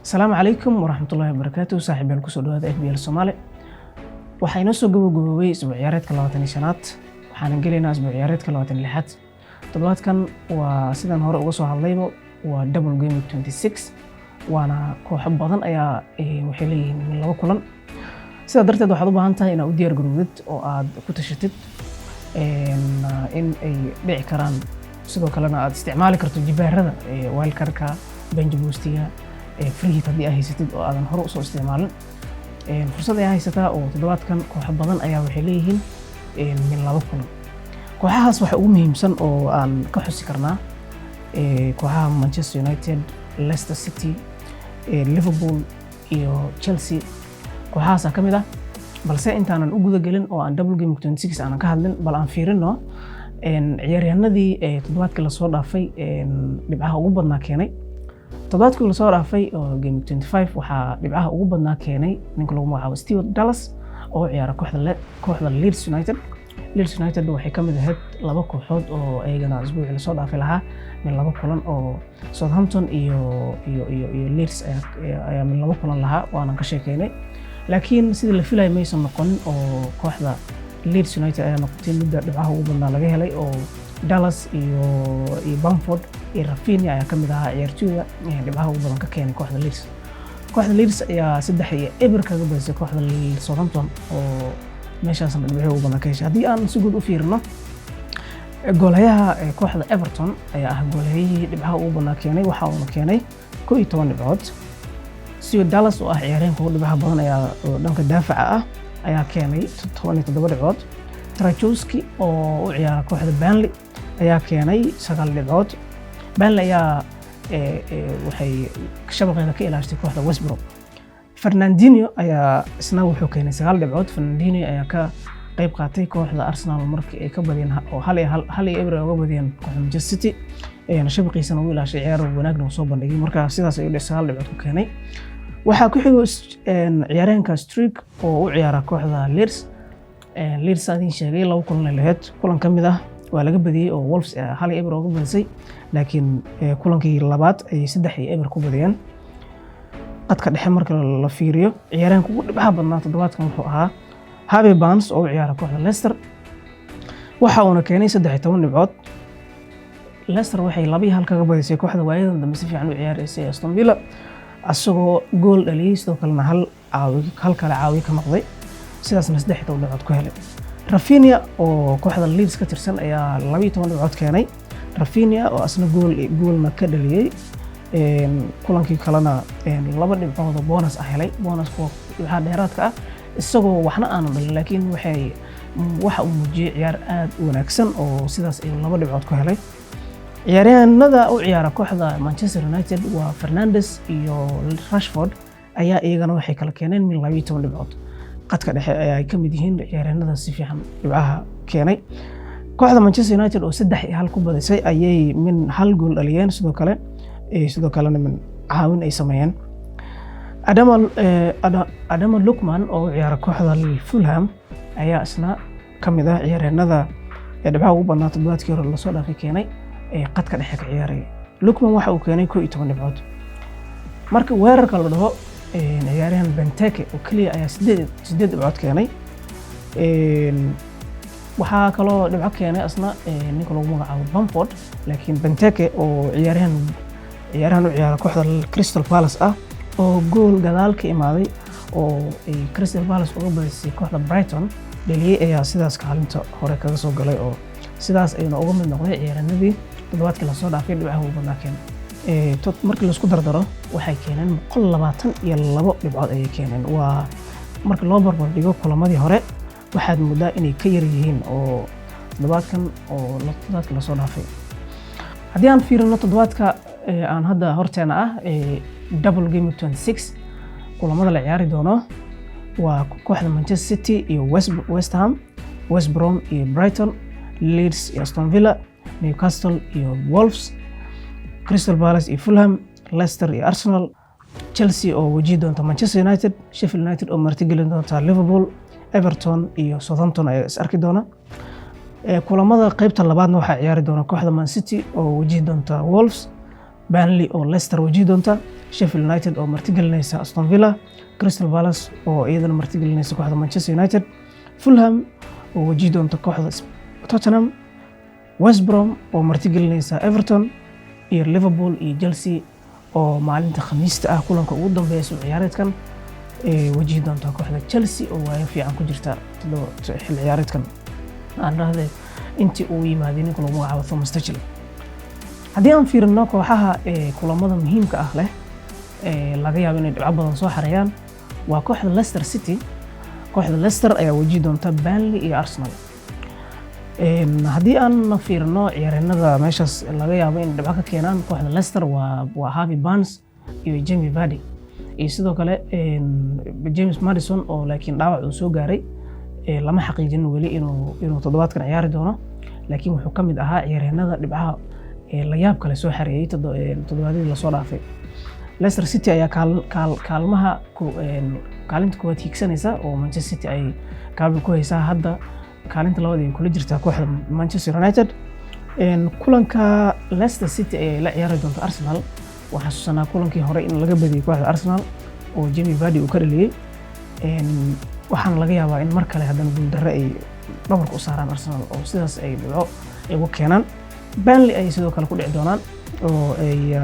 Asalaamu calaykum waraxmatullaahi wabarakaatu. Saaxiibayaal, kusoo dhawaada FPL Soomaali. Waxaa inoo soo gabagaboobay isbuuc ciyaareedka 25aad, waxaanan gelaynaa isbuuc ciyaareedka 26aad. Toddobaadkan waa sidaan hore uga soo hadlayba, waa double game week 26, waana kooxo badan ayaa waxay leeyihiin min laba kulan. Sidaa darteed waxaad u baahan tahay inaad u diyaar garowdid oo aad ku tashatid in ay dhici karaan, sidoo kalena aad isticmaali karto jibaarada wildcardka, bench boostiga, free hit haddii aad haysatid oo aadan hore usoo isticmaalin. Fursad ayaa haysataa oo toddobaadkan kooxo badan ayaa waxay leeyihiin min laba kulan. Kooxahaas waxa ugu muhiimsan oo aan ka xusi karnaa kooxaha Manchester United, Leicester City, Liverpool iyo Chelsea. Kooxahaasaa ka mid ah. Balse intaanan u guda gelin oo aan double game 26 aanan ka hadlin, bal aan fiirino ciyaaryahanadii toddobaadkii lasoo dhaafay dhibcaha ugu badnaa keenay. Toddobaadkii lasoo dhaafay oo game 25 waxaa dhibcaha ugu badnaa keenay ninka lagu magacaabo Stuart Dallas oo ciyaara kooxda Leeds United. Leeds United waxay ka mid ahayd laba kooxood oo ayagana isbuucii lasoo dhaafay lahaa min laba kulan, oo Southampton iyo Leeds ayaa min laba kulan lahaa, waanan ka sheekeynay. Laakiin sidii la filayay maysan noqonin oo kooxda Leeds United ayaa noqotay midda dhibcaha ugu badnaa laga helay, oo Dallas iyo Bamford iyo Raphinha ayaa ka mid ahaa ciyaartooyda dhibcaha ugu badan ka keenay kooxda Leeds. Kooxda Leeds ayaa 3-0 kaga badisay kooxda Southampton oo meeshaasna dhibcihii ugu badan ka heshay. Haddii aan si guud u fiirino, goolhayaha kooxda Everton ayaa ah goolhayihii dhibcaha ugu badnaa keenay, waxa uuna keenay 11 dhibcood. Stuart Dallas oo ah ciyaaryahanka ugu dhibcaha badan ayaa oo dhanka daafaca ah ayaa keenay 17 dhibcood. Tarkowski oo u ciyaara kooxda Burnley ayaa keenay 9 dhibcood. Burnley ayaa waxay shabaqeeda ka ilaashtay kooxda West Brom. Fernandinho ayaa isna wuxuu keenay 9 dhibcood. Fernandinho ayaa ka qayb qaatay kooxda Arsenal markii ay ka badiyeen oo 1-1, 1-0 ay uga badiyeen kooxda Manchester City. Shabaqiisana uu ilaashay, ciyaar wanaagna uu soo bandhigay. Marka sidaas ayuu 9 dhibcood ku keenay. Waxaa ku xigo ciyaaryahanka Struijk oo u ciyaara kooxda Leeds. Leeds aan idiin sheegay laba kulan ay lahayd. Kulan ka mid ah waa laga badiyey oo Wolves 1-0 uga badisay, laakiin kulankii labaad ayay 3-0 ku badiyeen. Qadka dhexe marka la fiiriyo, ciyaaryahanka ugu dhibcaha badnaa toddobaadkan wuxuu ahaa Harvey Barnes oo u ciyaara kooxda Leicester, waxa uuna keenay 13 dhibcood. Leicester waxay 2-1 kaga badisay kooxda waayadan dambe si fiican u ciyaaraysay Aston Villa, asagoo gool dhaliyey, sidoo kalena hal caawi, hal kale caawiye ka noqday, sidaasna 13 dhibcood ku helay. Raphinha oo kooxda Leeds ka tirsan ayaa 12 dhibcood keenay. Raphinha oo asna goolna ka dhaliyey, kulankii kalena laba dhibcood oo bonus ah helay, bonus kuwa dhibcaha dheeraadka ah, isagoo waxna aanu dhalin, laakiin waxa uu muujiyey ciyaar aad u wanaagsan oo sidaas ayuu laba dhibcood ku helay. Ciyaaryahanada u ciyaara kooxda Manchester United waa Fernandes iyo Rashford ayaa iyagana waxay kala keeneen min 12 dhibcood. Qadka dhexe ayaa ay ka mid yihiin ciyaaryahanada si fiican dhibcaha keenay. Kooxda Manchester United oo 3-1 ku badisay ayay min hal gool dhaliyeen, sidoo kalena min caawin ay sameeyeen. Ademola Lookman oo u ciyaara kooxda Fulham ayaa isna ka mid ah ciyaaryahanada dhibcaha ugu badnaa toddobaadkii hore lasoo dhaafay keenay ee qadka dhexe ka ciyaaraya. Lookman waxa uu keenay 11 dhibcood. Marka weerarka la dhaho, ciyaaryahan Benteke oo keliya ayaa sideed dhibcood keenay. Waxaa kaloo dhibco keenay asna ninka lagu magacaabo Bamford, laakiin Benteke oo ciyaaryahan u ciyaara kooxda Crystal Palace ah oo gool gadaal ka imaaday oo ay Crystal Palace uga badisay kooxda Brighton dhaliyey ayaa sidaas kaalinta hore kaga soo galay, oo sidaas ayuuna uga mid noqday ciyaaryahanadii toddobaadkii lasoo dhaafay dhibcaha ugu badnaa keenay. Markii laisku dardaro waxay keeneen 122 dhibcood ayay keeneen. Waa marka loo barbar dhigo kulamadii hore, waxaad moodaa inay ka yar yihiin oo toddobaadkan oo toddobaadkii lasoo dhaafay. Haddii aan fiirino toddobaadka aan hadda horteena ah, double game week 26, kulamada la ciyaari doono waa kooxda Manchester City iyo West Ham, West Brom iyo Brighton, Leeds iyo Aston Villa, Newcastle iyo Wolves, Crystal Palace iyo Fulham, Leicester iyo Arsenal, Chelsea oo wajihi doonta Manchester United, Sheffield United oo martigelin doonta Liverpool, Everton iyo Southampton ayaa is arki doona. Kulamada qeybta labaadna waxaa ciyaari doona kooxda Man City oo wajihi doonta Wolves, Burnley oo Leicester wajihi doonta. Sheffield United oo martigelinaysa Aston Villa, Crystal Palace oo iyadana martigelinaysa kooxda Manchester United, Fulham oo wajihi doonta kooxda Tottenham, West Brom oo martigelinaysa Everton, iyo Liverpool iyo Chelsea oo maalinta Khamiista ah kulanka ugu dambeeya isbuuc ciyaareedkan ee wajihi doonta kooxda Chelsea oo waayo fiican ku jirta xilli ciyaareedkan, aan dhahde intii uu yimaaday ninka lagu magacaabo Thomas Tuchel. Haddii aan fiirino kooxaha ee kulamada muhiimka ah leh ee laga yaabo inay dhibco badan soo xareeyaan, waa kooxda Leicester City. Kooxda Leicester ayaa wajihi doonta Burnley iyo Arsenal. Haddii aan fiirino ciyaaryahanada meeshaas laga yaabo in dhibco ka keenaan kooxda Leicester, waa Harvey Barnes iyo Jamie Vardy iyo sidoo kale James Maddison, oo laakiin dhaawac uu soo gaaray. Lama xaqiijin weli inuu toddobaadkan ciyaari doono, laakiin wuxuu ka mid ahaa ciyaaryahanada dhibcaha la yaab kale soo xareeyey toddobaadyadii lasoo dhaafay. Leicester City ayaa kaalmaha kaalinta koowaad hiigsanaysa, oo Manchester City ay kaalin ku haysaa. Hadda kaalinta labaad ay kula jirtaa kooxda Manchester United. Kulanka Leicester City ayay la ciyaari doonta Arsenal. Waxaan xasuusanaa kulankii hore in laga badiyey kooxda Arsenal oo Jamie Vardy uu ka dhaliyey. Waxaana laga yaabaa in mar kale haddana guuldarre ay dhabarka u saaraan Arsenal oo sidaas ay dhibco ay uga keenaan. Burnley ayay sidoo kale ku dhici doonaan oo ay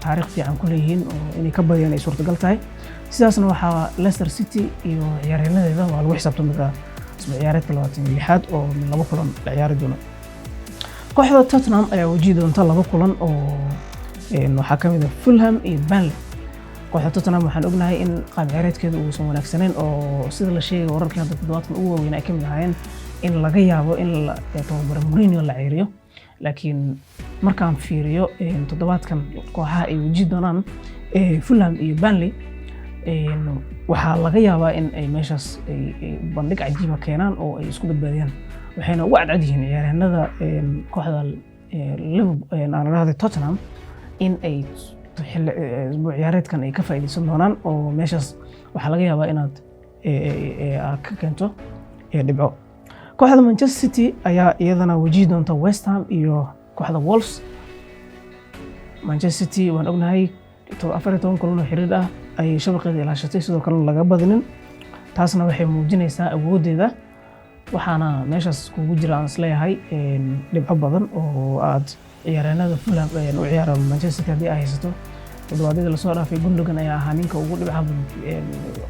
taariikh fiican ku leeyihiin oo inay ka badiyaan ay suurtagal tahay. Sidaasna waxaa Leicester City iyo ciyaaryahannadeeda waa lagu xisaabtami karaa isbuuc ciyaareedka 26aad oo min laba kulan la ciyaari doono. Kooxda Tottenham ayaa wajihi doonta laba kulan oo waxaa ka mid ah Fulham iyo Burnley. Kooxda Tottenham waxaan ognahay in qaab ciyaareedkeedu uusan wanaagsaneyn, oo sida la sheegay wararkii hadda toddobaadkan ugu waaweyn ay ka mid ahaayeen in laga yaabo in tababare Mourinho la ceeriyo. Laakiin markaan fiiriyo toddobaadkan kooxaha ay wajihi doonaan, Fulham iyo Burnley, waxaa laga yaabaa in ay meeshaas ay bandhig cajiiba keenaan oo ay isku badbaadiyaan. Waxayna ugu cadcad yihiin ciyaaryahanada kooxda Liverpool, aan idhaahday Tottenham, in ay xilli isbuuc ciyaareedkan ay ka faa'iideysan doonaan, oo meeshaas waxaa laga yaabaa inaad aad ka keento dhibco. Kooxda Manchester City ayaa iyadana wajihi doonta West Ham iyo kooxda Wolves. Manchester City waan ognahay 14 kulan oo xiriir ah ayay shabaqeeda ilaashatay, sidoo kalena laga badinin. Taasna waxay muujinaysaa awooddeeda, waxaana meeshaas kugu jira aan isleeyahay dhibco badan oo aad ciyaaryahanada Fulham u ciyaara Manchester City haddii ay haysato. Toddobaadyada lasoo dhaafay Gundogan ayaa ahaa ninka ugu dhibcaha badan,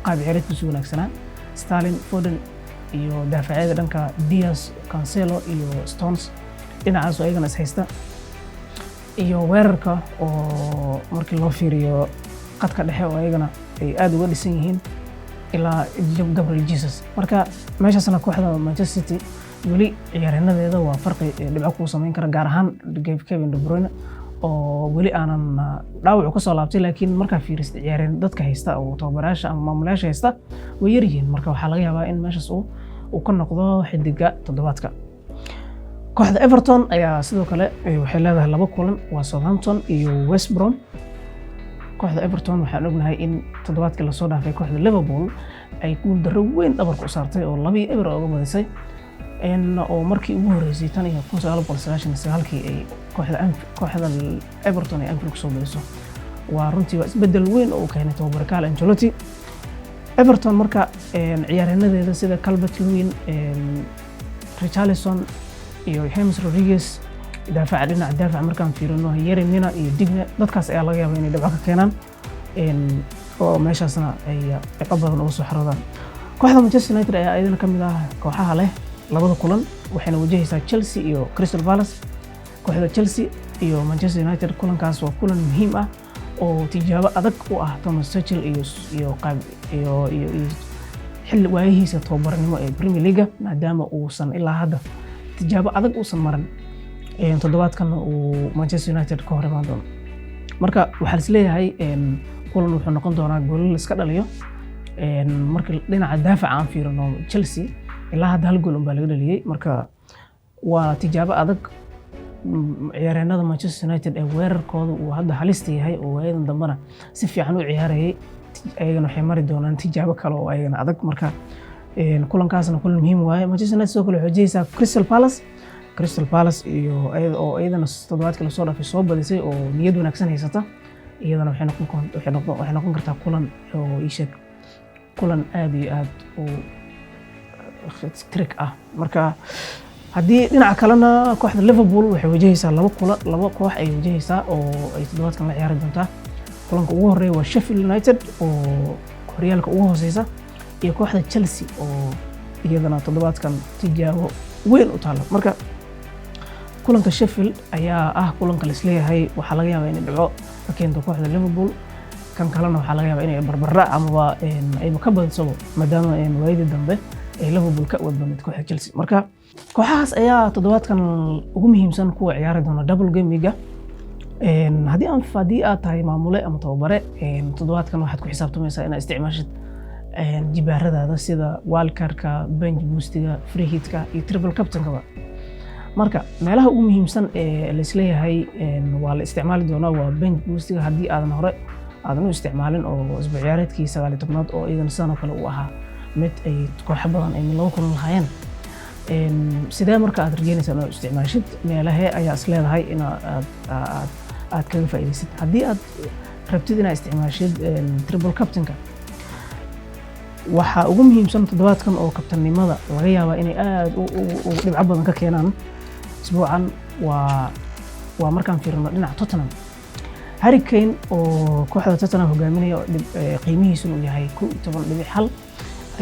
qaab ciyaareedkiisu wanaagsanaa. Sterling, Foden iyo daafacyada dhanka Dias, Cancelo iyo Stones dhinacaas oo ayagana is haysta, iyo weerarka oo markii loo fiiriyo qadka dhexe oo ayagana ay aad uga dhisan yihiin ilaa Gabriel Jesus. Marka meeshaasna kooxda Manchester City weli ciyaaryahannadeeda waa farqi dhibco kuu samayn kara, gaar ahaan Kevin De Bruyne oo weli aanan dhaawacu kasoo laabtay. Laakiin markaa fiirista ciyaaryahan dadka haysta oo tababarayaasha ama maamulayaasha haysta way yar yihiin. Marka waxaa laga yaabaa in meeshaas uu ka noqdo xidiga toddobaadka. Kooxda Everton ayaa sidoo kale waxay leedahay laba kulan, waa Southampton iyo West Brom. Kooxda Everton waxaan ognahay in toddobaadkii lasoo dhaafay kooxda Liverpool ay guul darro weyn dhabarka u saartay oo 2-0 uga badisay, oo markii ugu horreysay tan iyo 1999kii ay kooxda Everton ay Anfield kusoo badiso. Waa runtii waa isbeddel weyn oo uu keenay tababare Carlo Ancelotti. Everton marka ciyaaryahannadeeda sida Calvert Lewin, Richarlison iyo James Rodriguez, daafaca dhinaca daafaca markaan fiirino Yerry Mina iyo Digne, dadkaas ayaa laga yaabaa inay dhibco ka keenaan oo meeshaasna ay dhibco badan uga soo xaroodaan. Kooxda Manchester United ayaa iyadana ka mid ah kooxaha leh labada kulan, waxayna wajahaysaa Chelsea iyo Crystal Palace. Kooxda Chelsea iyo Manchester United kulankaas waa kulan muhiim ah oo tijaabo adag u ah Thomas Tuchel iyo qaab iyo xilli waayihiisa tababarnimo ee Premier League, maadaama uusan ilaa hadda tijaabo adag uusan marin. Toddobaadkan uu Manchester United ka hor imaan doono. Marka waxaa is leeyahay kulan wuxuu noqon doonaa goolal la iska dhaliyo. Marka dhinaca daafaca aan fiirino, Chelsea ilaa hadda hal gool unbaa laga dhaliyey. Marka waa tijaabo adag. Ciyaaryahanada Manchester United ee weerarkooda uu hadda halista yahay oo waayadan dambena si fiican u ciyaarayay, ayagana waxay mari doonaan tijaabo kale oo ayagana adag. Marka kulankaasna kulan muhiim waaye. Manchester United sidoo kale waxay wajahaysaa Crystal Palace. Crystal Palace iyo oo iyadana toddobaadkii lasoo dhaafay soo badisay oo niyad wanaagsan haysata. Iyadana waxay noqon kartaa kulan oo ii sheeg kulan aad iyo aad u trick ah. Marka haddii dhinaca kalena, kooxda Liverpool waxay wajahaysaa laba kula, laba koox ay wajahaysaa oo ay toddobaadkan la ciyaari doontaa. Kulanka ugu horeeya waa Sheffield United oo horyaalka ugu hooseysa iyo kooxda Chelsea oo iyadana toddobaadkan tijaabo weyn u taala. Marka kulanka Sheffield ayaa ah kulanka laisleeyahay waxaa laga yaabaa inay dhibco ka keento kooxda Liverpool. Kan kalena waxaa laga yaabaa inay barbardhac amaba ayba ka badisobo, maadaama waayadii dambe ay Liverpool ka awood badnayd kooxda Chelsea. Marka kooxahaas ayaa toddobaadkan ugu muhiimsan kuwa ciyaari doona double game week-ga. Haddii aad tahay maamule ama tababare, toddobaadkan waxaad ku xisaabtamaysaa inaad isticmaashid jibaaradaada sida wildcardka, bench boostiga, free hitka iyo triple captainkaba. Marka meelaha ugu muhiimsan ee laisleeyahay waa la isticmaali doonaa waa bench boostiga. Haddii aadan hore aadan u isticmaalin oo isbuuc ciyaareedkii 19aad oo iyadana sidan oo kale uu ahaa mid ay kooxo badan ay laba kulan lahaayeen, sidee marka aad rajeynaysaa inaad isticmaashid? Meelahee ayaa is leedahay in aad kaga faa'iidaysid haddii aad rabtid inaad isticmaashid triple captainka? Waxaa ugu muhiimsan toddobaadkan oo kabtannimada laga yaabaa inay aad u dhibco badan ka keenaan isbuucan waa markaan fiirino dhinaca Tottenham, Harry Kane oo kooxda Tottenham hogaaminaya oo qiimihiisuna uu yahay 11.1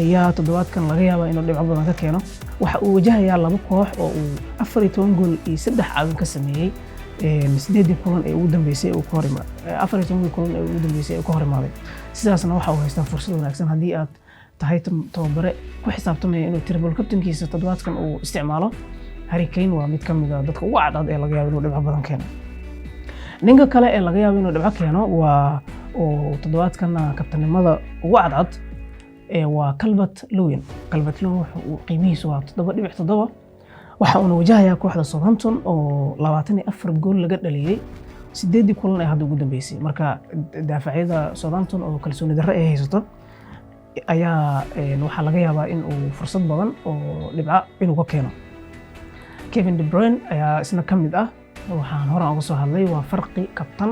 ayaa toddobaadkan laga yaabaa inuu dhibco badan ka keeno. Waxa uu wajahayaa laba koox oo uu 14 gool iyo 3 caawin ka sameeyey sideedii kulan ee ugu dambeysay uu ka hor 14-kii kulan ee ugu dambeysay ee uu ka hor imaaday. Sidaasna waxa uu haystaa fursad wanaagsan haddii aad tahay tababare ku xisaabtamaya inuu triple captainkiisa toddobaadkan uu isticmaalo. Harry Kane waa mid ka mid a dadka ugu cadcad ee laga yaabo inuu dhibco badan keeno. Ninka kale ee laga yaabo inuu dhibco keeno waa oo toddobaadkana kabtanimada ugu cadcad waa Calvert Lewin. Calvert Lewin wuxuu qiimihiisu waa 7.7. Waxa uuna wajahayaa kooxda Southampton oo 24 gool laga dhaliyey sideedii kulan ee hadda ugu dambeysay. Marka daafacyada Southampton oo kalsooni darro ay haysato ayaa waxaa laga yaabaa in uu fursad badan oo dhibca inuu ka keeno. Kevin De Bruyne ayaa isna ka mid ah. Waxaan horan uga soo hadlay, waa farqi kabtan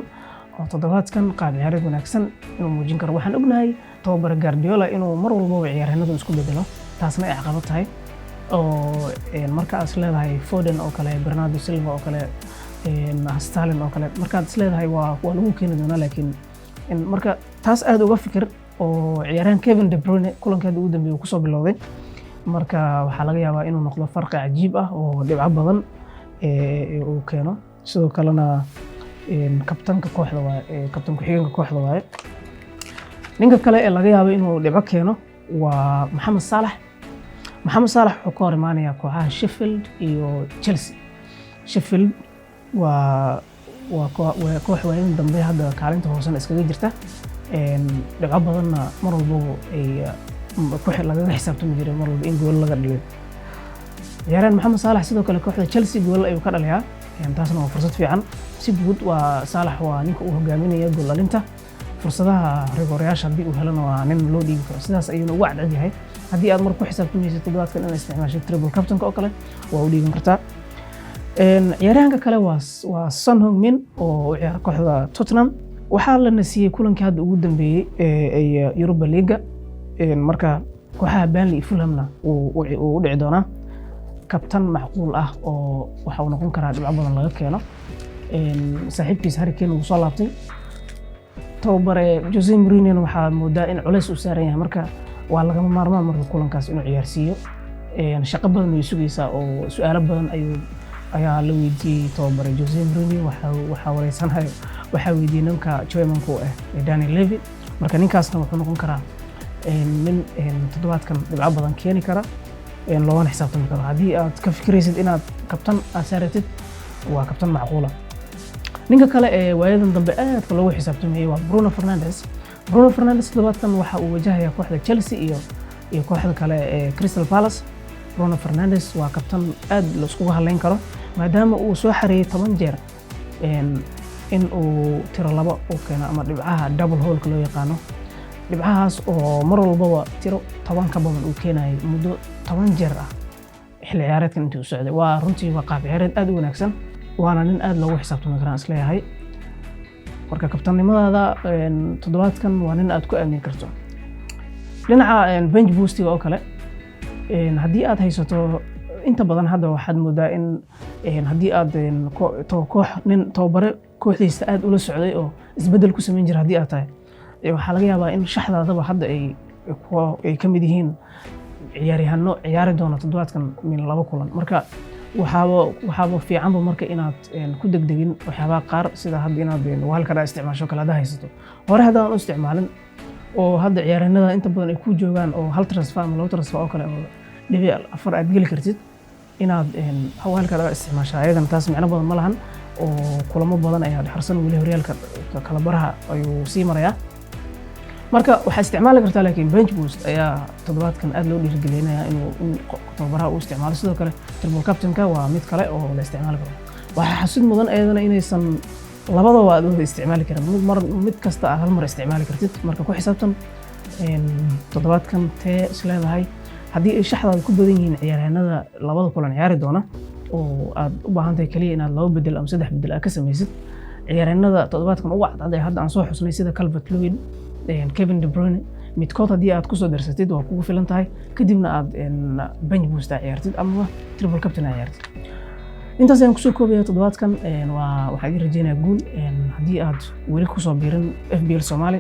oo toddobaadkan qaab ciyaareed wanaagsan inuu muujin karo. Waxaan ognahay tababare Guardiola inuu mar walbaba ciyaaryahanadu isku bedelo, taasna ay caqabad tahay oo marka aad is leedahay Foden oo kale, Bernardo Silva oo kale, Sterling oo kale, markaad is leedahay waa lagu keeni doonaa, laakiin marka taas aad uga fikir oo ciyaaryahan Kevin De Bruyne kulankeeda ugu dambeeyay uu kusoo bilowday. Marka waxaa laga yaabaa inuu noqdo farqi cajiib ah oo dhibco badan uu keeno. Sidoo kalena kabtanka kooxda waaye, kabtan ku-xigeenka kooxda waaye. Ninka kale ee laga yaabo inuu dhibco keeno waa Maxamed Saalax. Maxamed Saalax wuxuu ka hor imaanayaa kooxaha Sheffield iyo Chelsea. Sheffield waa koox waayin dambe hadda kaalinta hoosena iskaga jirta, dhibco badanna mar walbaba ay lagaga xisaabtami jiray mar walba in gool laga dhaliyo. Ciyaaryahan Maxamed Saalax sidoo kale kooxda Chelsea gool ayuu ka dhaliyaa, taasna waa fursad fiican. Si guud waa Saalax waa ninka uu hogaaminaya gool dhalinta. Fursadaha rigoorayaasha haddii uu helana waa nin loo dhiibi karo, sidaas ayuuna ugu cadcad yahay. Haddii aad mar ku xisaabtamaysid toddobaadkan inaad isticmaashid triple captainka oo kale, waa u dhiiban kartaa. Ciyaaryahanka kale waa Son Heung-min oo u ciyaara kooxda Tottenham. Waxaa la nasiyey kulankii hadda ugu dambeeyey ee Europa League. Marka kooxaha Burnley iyo Fulhamna uu u dhici doonaa. Kabtan macquul ah oo waxa uu noqon karaa dhibco badan laga keeno. Saaxiibkiis Harry Kane uu soo laabtay. Tababare Jose Mourinho waxaa moodaa in culays uu saaran yahay. Marka waa lagama maarmaan marka kulankaas inuu ciyaarsiiyo. Shaqo badan way sugaysaa oo su-aalo badan ayaa la weydiiyey tababare Jose Mourinho. Waxaa wareysanayo, waxaa weydiiyey ninka chairmanku ah ee Daniel Levy. Marka ninkaasna wuxuu noqon karaa nin toddobaadkan dhibco badan keeni kara, loogana xisaabtami karo. Haddii aad ka fikiraysid inaad kabtan aad saaratid, waa kabtan macquula. Ninka kale ee waayadan dambe aadka loogu xisaabtamayay waa Bruno Fernandes. Bruno Fernandes toddobaadkan waxa uu wajahayaa kooxda Chelsea iyo kooxda kale ee Crystal Palace. Bruno Fernandes waa kabtan aad laiskugu halayn karo, maadaama uu soo xareeyey 10 jeer in uu tiro laba uu keeno ama dhibcaha double haulka loo yaqaano, dhibcahaas oo mar walbaba tiro 10 ka badan uu keenayay muddo 10 jeer ah xilli ciyaareedkan intii uu socday. Waa runtii waa qaab ciyaareed aad u wanaagsan, waana nin aad loogu xisaabtami karaan isleeyahay. Marka kabtannimadaada toddobaadkan waa nin aad ku aamin karto. Dhinaca bench boostiga oo kale, haddii aad haysato, inta badan hadda waxaad moodaa in haddii aad koox nin tababare kooxdiisa aad ula socday oo isbeddel ku samayn jira haddii aad tahay, waxaa laga yaabaa in shaxdaadaba hadda ay ka mid yihiin ciyaaryahano ciyaari doona toddobaadkan min laba kulan. Marka waxaaba fiicanba marka inaad ku degdegin waxyaabaha qaar, sida hadda inaad wildcard isticmaasho kale hadda haysato hore haddaan u isticmaalin, oo hadda ciyaaryahanada inta badan ay ku joogaan oo hal transfer ama laba transfer oo kale oo 0.4 aad geli kartid, inaad wildcard isticmaashaa ayadana taas micno badan ma lahan, oo kulamo badan ayaa harsan weli, horyaalka kala baraha ayuu sii marayaa. Marka waxaa isticmaali kartaa, laakiin bench boost ayaa toddobaadkan aad loo dhiirigelinaya inuu in tababaraha uu isticmaalo. Sidoo kale triple captainka waa mid kale oo la isticmaali karo. Waxaa xasid mudan ayadana inaysan labadaba aad wada isticmaali karin, mid mar mid kasta aad hal mar isticmaali kartid. Marka ku xisaabtan toddobaadkan tee is leedahay. Haddii ay shaxdaada ku badan yihiin ciyaaryahanada labada kulan ciyaari doona oo aad u baahan tahay keliya inaad laba bedel ama saddex bedel aad ka samaysid ciyaaryahanada toddobaadkan ugu cadcad ee hadda aan soo xusnay, sida Calvert Lewin, Kevin De Bruyne, midkood haddii aad kusoo darsatid waa kugu filan tahay, kadibna aad bench boost aad ciyaartid ama triple captain aad ciyaartid. Intaas ayaan kusoo koobaya toddobaadkan. Waa waxaan idin rajeynayaa guul. Haddii aad weli kusoo biirin FPL Soomaali